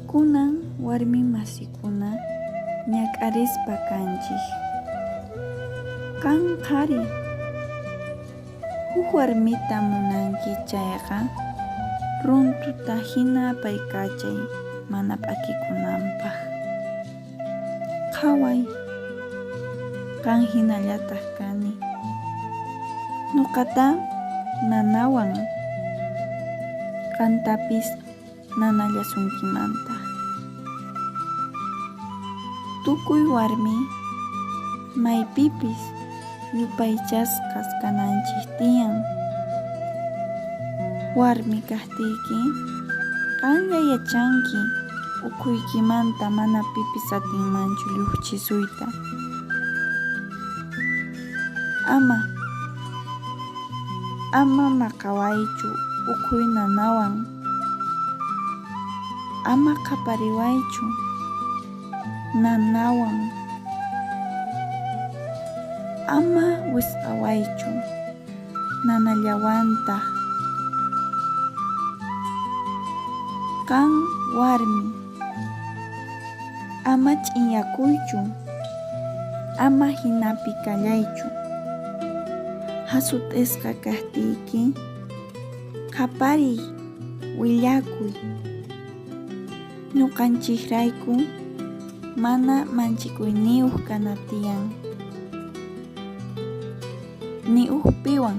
Kunan warmi masikuna ñak'arispa kanchik. Qan qhari, huk warmita munanki chayqa runtuta hina apaykachay mana p'akikunanpaq. Qhaway, qan hinallataj kani. Noqata nanawan, qantapis nanallasunkimantaq. Tukuy warmi maypipis yupaychasqas kananchik tiyan. Warmi kajtiyki, qanlla yachanki ukhuykimanta mana pipis atinmanchu llujchisuyta. Ama, ama maqawaychu ukhuy nanawan. Ama qhapariwaychu nanawan. Ama wisq'awaychu nanallawantaj. Qan warmi, ama ch'inyakuychu, ama jinapi kallaychu. Jasut'isqa kajtiyki, qhapariy, willakuy. Ñoqanchejrayku mana manchikuyniyoj kana tiyan, ni ujpiwan.